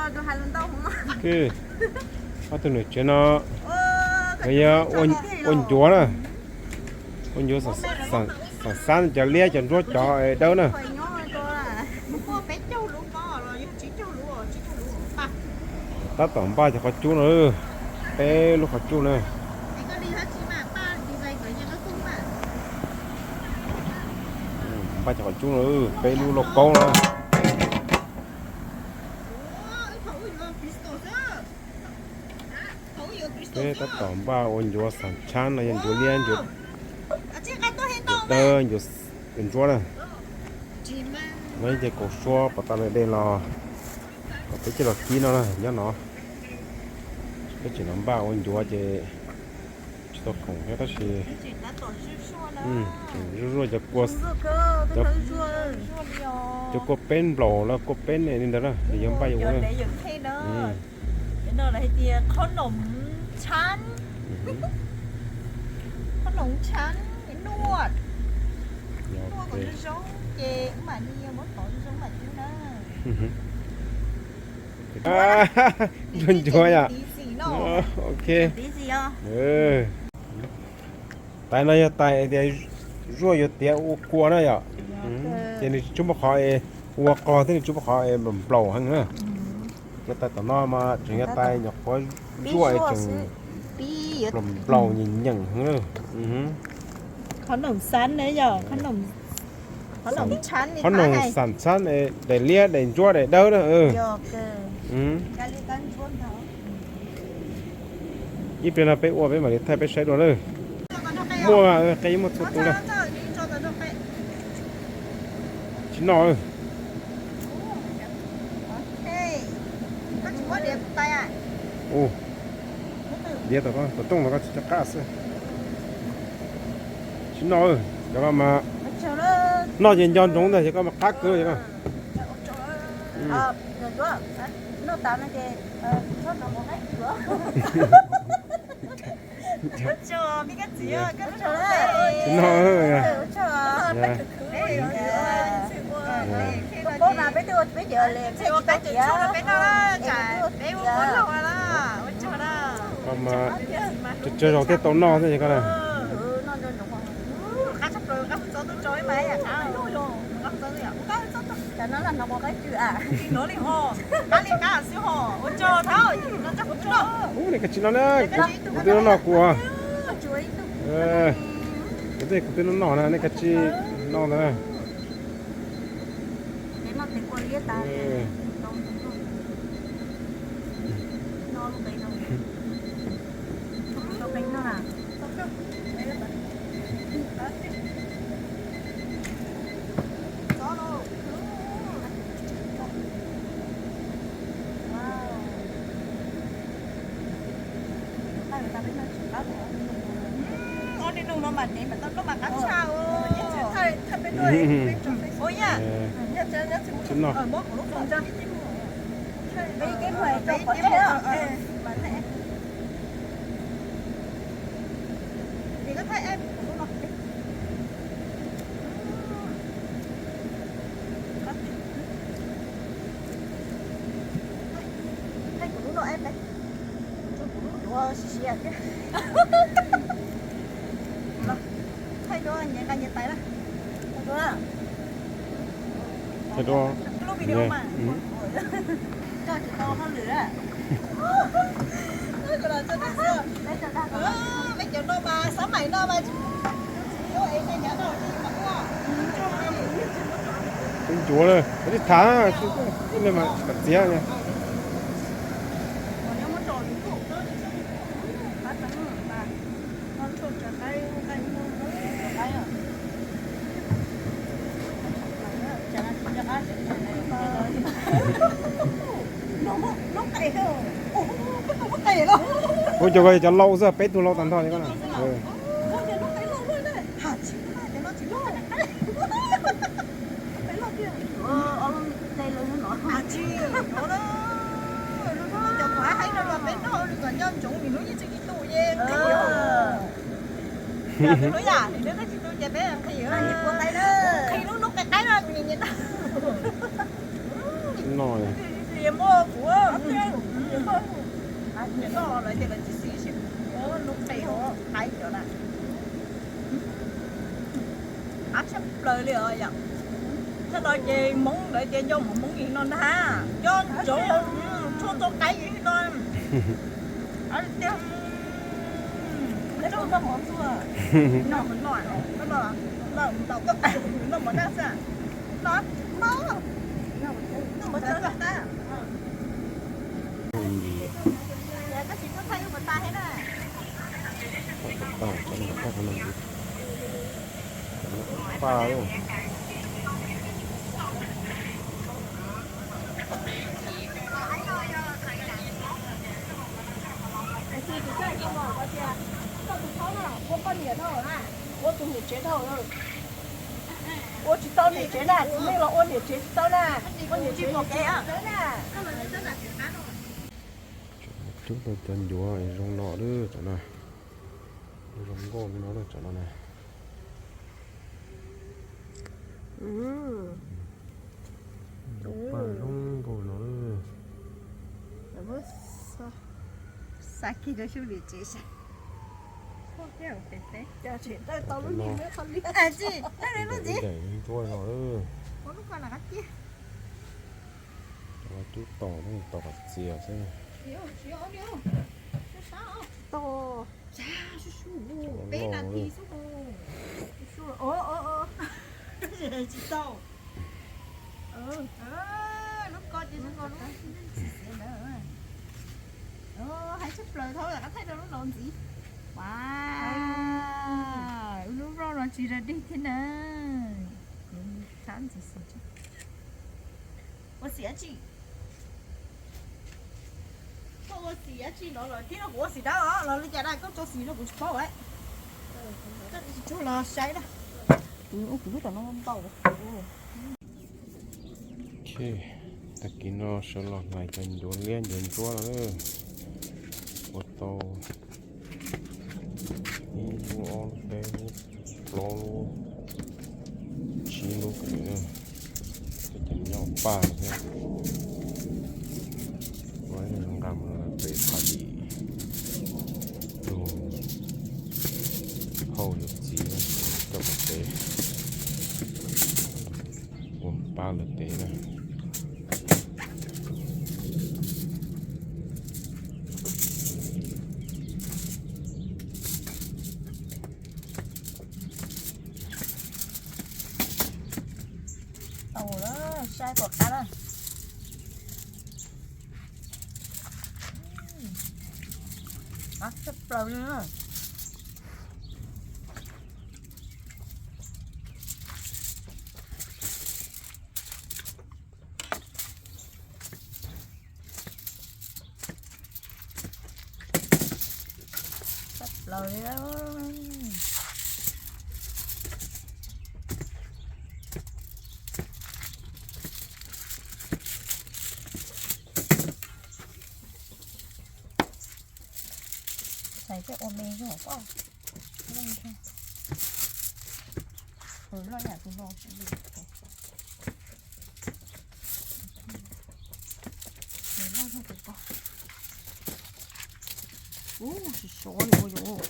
Ob tug nws tsev no yog ua ncuav na, ua ncuav xam xab cov liab cov ntsuab cov dawb na. Tab tom npaj cov qhov cub no, peb lub qhov cub na. Npaj cov qhov cub no, peb lub lauj kaub na. Peb tab tom npaj ua ncuav xam tshab no, yog ncuav liab, ncuav dawb, ncuav ntsuab na. No ces kaum suab pov tau lawm dej los kom peb coj los kib no na, nyob no. Peb tseem los npaj ua ncuav ces tsis tau khoom thiab tab sis zuaj zuaj cov kua, cov kua peb nplaum los kua peb ne li ntawd na, nws yuav npaj yuav ua na. Qhob noom tshab, qhob noom tshab nuaj, nuaj kom zoo zoo ces mam li muab tov zoo zoo mam cub na. Ncuav ncuav yom. Ok. Tais no yog tais tias zuaj yuav tiav ua kua na yom. Ces nws tsis tshua muaj qhov es ua qog thiab nws tsis muaj qhov es nplaum heev na. Cov tais tom no mas tseem yog tais nyuam qhuav zuaj es tseem nplaum nyeem nyeem heev na. Qhob noom xam ne yom, qhob noom xam xam daim liab daim ntsuab daim dawb na. Ib pliag no peb ua peb mam li thaij peb saib dua na. Muaj qe, muaj txhua tus na. Tsis noj. Diav tom, tom tooj no koj tsis coj qab xwb. Tsis noj, cov ko mas noj ces nco ntsoov ntag, cov ko mas qab kawg cov ko. Tsis noj. Ko mas tsawg tsawg zaus thiaj tau noj xwb ko na. Ub, nej kav tsij noj na, kuv twb noj noj kuv. Kuv twb, kuv twb noj noj na, nej kav tsij noj ntag na. Ua li no mas dev mas tau noj mas qab tshaj os. Ua yam, tsis noj. Thaij kuv lub no eb peb, kuv lub duav siav siav thiab. Thaij duav nyias nqa nyias tais na. Thaij duav. Lub video mas koj tsis tau hauj lwm a. Peb cov no mas xab maim no mas twb ncuav lawm, kav tsij tham, mam txiav. Ua cov ko cov lau xwb, peb tug lau tag nrho li ko na. Noj. Niam no lawv tias lawv tsis xis, lub qe hauv qab cov na. Qab tshaj plaws li os yom. Thaum no ces Hmoob lawv tias nco mov Hmoob li no ntag, nco ntsoov tshuaj txoj qaib li no. Tiag, noj mov ntxuag, noj mov noj, noj mov noj xwb, noj mov noj, noj mov noj. Paj, paj. Ua tus niam tsev dhau, ua tsis tau niam tsev na, txiv neej los ua niam tsev tsis tau na, ua niam tsev tsis tau na. Cub tau cov ncuav zoo no lawm cov no, zoo nkauj li no lawm cov no na. Cov paj zoo nkauj no lawm. Xa kiag rau xyoo niam tsev saib. Cov no, cov no ntsuab no lawm. Ua lub ko na qab kiag. Cov no cub tom, tom qab txias xwb. Tsis tau. Peb nas this xwb. Tsis tau. Lub ko ces zoo nkaus lub tsis xiav ntawd. Hais tshaj plaws thaum lawv thaij rau lub laus ntxiv. Wow, lub vlog no tsis ra dej thiab na. Kuv thab ntxiv xwb. Ua xim dab tsi? Koj ua xim dab tsi no los thiab no kuv ua xim dawb os los li cas na, koj tso xim no kuv tsis paub. Koj tsis tshua los saib na. Kuv ua kuv lub tom no ntau. Ok, tag kis no sawv los hlais cov ncuav liab ncuav ntsuab no. Ua tau ib lub, ob lub, peb lub, plaub lub, tsib lub kiag na. Cov nyob paj thiab. Ua ib nqa mus pem Phav Dim, tus phauj yawm txiv coj mus pem, ua pab lawv pem na. Tau lawm, saib puas qab lawm. Qab tshaj plaws li na. Tshaj plaws li. Xaiv tej ua me zog koj. Loj yam tus no. Loj zog tus ko. Ub, sov sov li ua yom.